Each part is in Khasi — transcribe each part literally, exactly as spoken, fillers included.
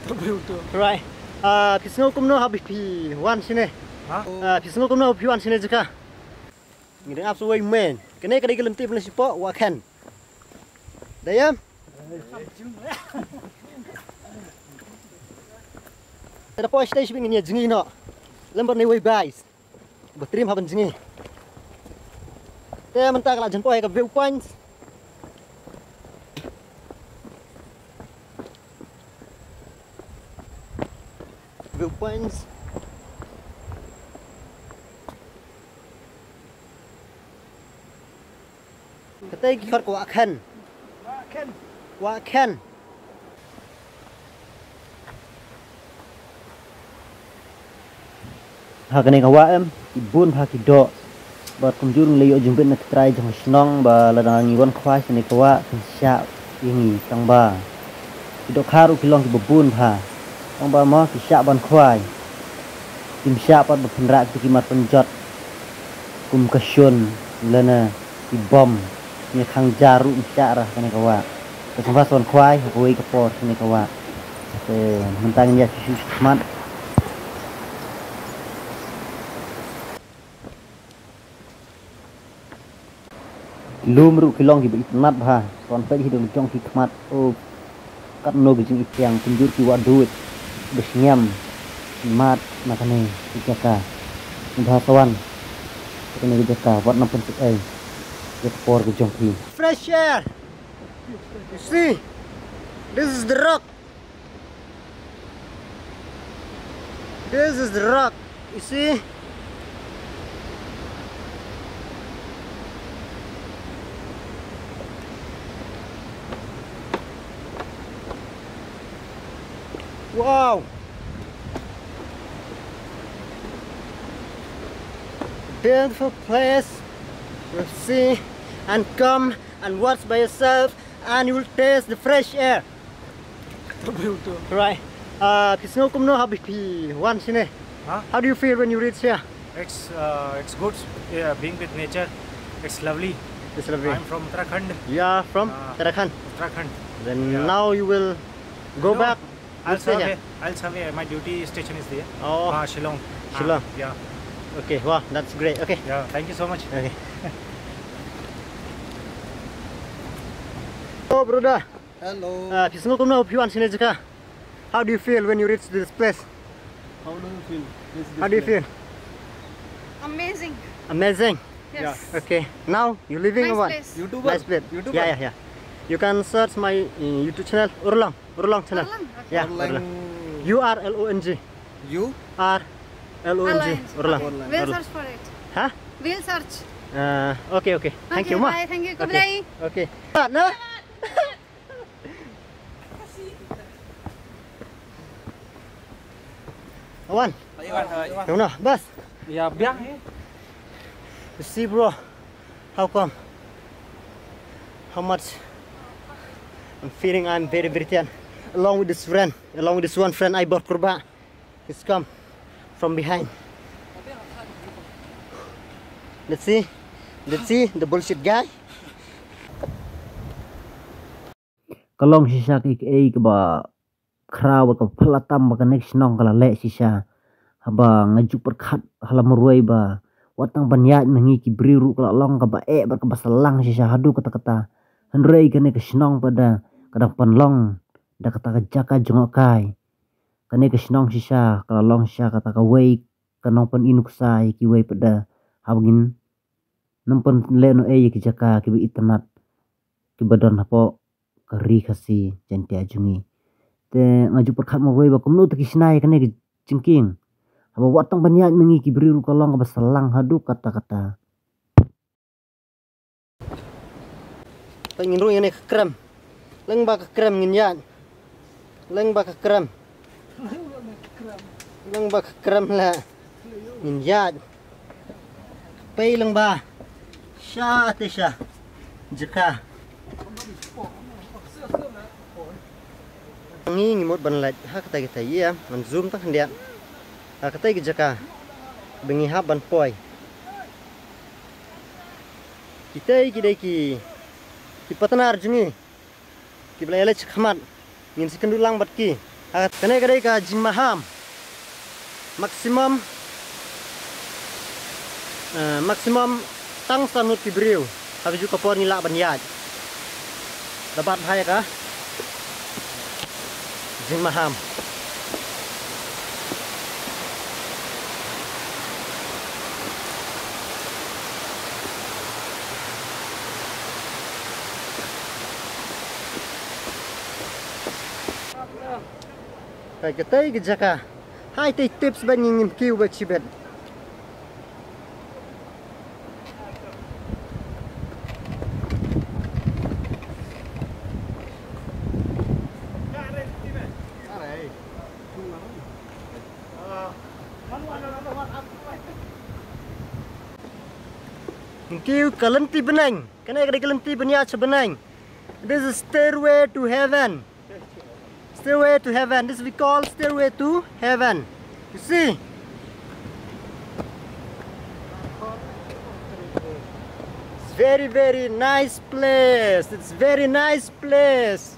Right. Ah, phi sngew kumno haba phi wan shane? Ha? Ah, phi sngew kumno haba phi wan shane jaka? Ngi dang ap sa uwei u mei. Kane ka dei ka lynti ba na shapoh, Wah Khen. Dei em? Te da poi stage ba ngin ïa jngi noh. Lem bad une uwei u bai. Ba triem haba jngi. Te mynta ka la jan poi ka view points. View points. Katei ki khot ka Wah Khen. Wah Khen. Ha kane ka wah em, ki bun bha ki doh. Bad kumjuh ngi la ïoh jingbit na ki trai jong ka shnong ba lada ngi wan khwai shane ka wah kin shah ïa ngi tang ba. Ki dohkha ruh ki long kiba bun bha. Tang ba mo ki shah ban khwai. Kim shah pat ba pynrah ki mat pynjot. Kum ka shun lane ki bom. Ngi khang jar ruh ngi shah ra kane ka wah. Ka sngewbha sa wan khwai ha kawei ka por kane ka wah. Te mynta ngin ïa shu shu khmat. Lum ruh ki long kiba itynnat bha. Sa wan peit hi da la jong ki khmat. Oh, katno ka jingitiang, kumjuh ki wah duid ba sngem. Mat na kane ka jaka. Bha sa wan kane ka jaka, wat nang pynsuk ei ïa ka por ka jong phi. Fresh air. You see, this is the rock. This is the rock. You see? Wow. Beautiful place. We'll see and come and watch by yourself and you will taste the fresh air. Right. Uh, phi sngew kumno haba phi wan shane? Huh? How do you feel when you reach here? It's uh, it's good. Yeah, being with nature, it's lovely. It's lovely. I'm from Uttarakhand. You are from uh, Uttarakhand. Uttarakhand. Then yeah. Now you will go no, back. I'll serve. I'll serve. My duty station is there. Oh, uh, Shillong. Shillong. Uh, yeah. Okay. Wow, that's great. Okay. Yeah. Thank you so much. Okay. Oh, brother. Hello. Ah, phi sngew kumno phi wan shane jaka? How do you feel when you reach this place? How do you feel? This, this How do you place? Feel? Amazing. Amazing. Yes. Yeah. Okay. Now you living nice or what? Place. YouTuber. Nice place. YouTuber. Yeah, yeah, yeah. You can search my uh, YouTube channel, Urlong. Urlong channel. Urlong? Okay. Yeah, Urlong. Urlong. U R L O N G. U R L O N G. Urlong. Okay. Urlong. We'll search for it. Huh? We'll search. Uh, okay, okay. Thank okay, you, ma. Bye. Thank you. Okay. Okay. Ah, no. Awan. Awan, awan. Bas. Ya, biang. You see, bro, how come? How much? I'm feeling I'm very, very thin. Along with this friend, along with this one friend, I bought kurba. He's come from behind. Let's see. Let's see the bullshit guy. Ka long shisha kaei kaei kaba khraw bad kaba phylla tam ba kane ka shnong ka la leh shisha. Haba nga ju pyrkhat ha la marwei ba wat tang ban ïaid ma ngi ki briew ruh ka la long kaba eh bad kaba sahlang shisha haduh katta katta. Hynrei kane ka shnong pat da ka dang pynlong da kata ka jaka jngohkai. Kane ka shnong shisha ka la long shisha kata kawei ka nongpyni nuksa ïa kiwei pat da haba ngin nang pynlehnohei ïa ki jaka kiba itynnat kiba don hapoh ka ri Khasi Jaiñtia jong ngi. Te nga ju pyrkhat marwei ba kumno te ki shna ïa kane ka jingkieng. Haba wat tang ban ïaid ma ngi ki briew ruh ka long kaba sahlang haduh katta katta. Te ngin rung ïa kane ka krem. Lyngba ka krem ngin ïaid. Lyngba ka krem. Lyngba ka krem la ngin ïaid. Pei lyngba. Sha te sha. Jaka. Ngi ngi mut ban leit ha katei katei ïa ngan zoom tang khyndiat. Ha katei ka jaka ba ngi hap ban poi. Kitei ki dei ki ki partner jong ngi. Kiba la ïaleit shakhmat ngin sa kynduh lang bad ki. Ha, kane ka dei ka jingmaham. Maximum, eh, maximum tang san ngut ki briew. Haba ju ka por ngi lah ban ïaid. Da bat bha ïa ka jingmaham. Hai, katei ka jaka. Hai, tei tips ba ngin ngim kiew ba chibet. Ngim kiew ka lynti bneng. Kane ka dei ka lynti ban ïaid sha bneng. This is stairway to heaven. Stairway to heaven. This we call stairway to heaven. You see? It's very, very nice place. It's very nice place.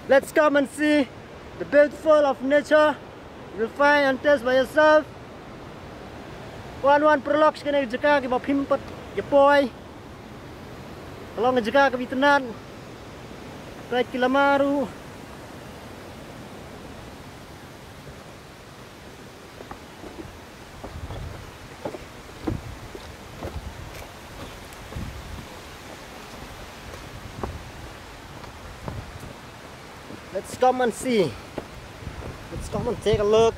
Let's come and see the beautiful of nature. You'll find and taste by yourself. Wan wan paralok sha kane ka jaka kiba phim pat ïa poi. Ka long ka jaka kaba itynnad. Peit ki lama ruh. Let's come and see. Let's come and take a look.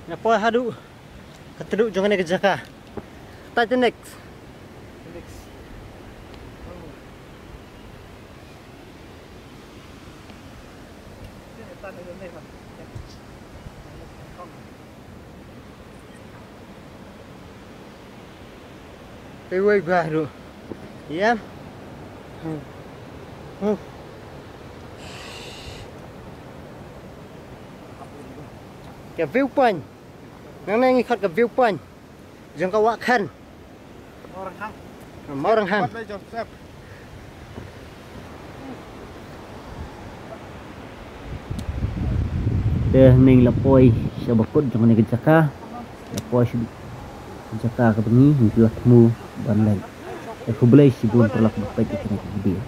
Nga poi haduh ka tnum jong kane ka jaka. Titanic. Te wei bah ruh. Ïa. Ka viewpoint. Nangne ngi khot ka viewpoint jong ka Wah Khan. Mawranghang. Mawranghang. Te hangne la poi sha ba kut jong kane ka jaka. La poi sha ka jaka kaba ngi, ngi la thmu ban leit. Te khublei shibun paralok ba peit ïa kane ka video.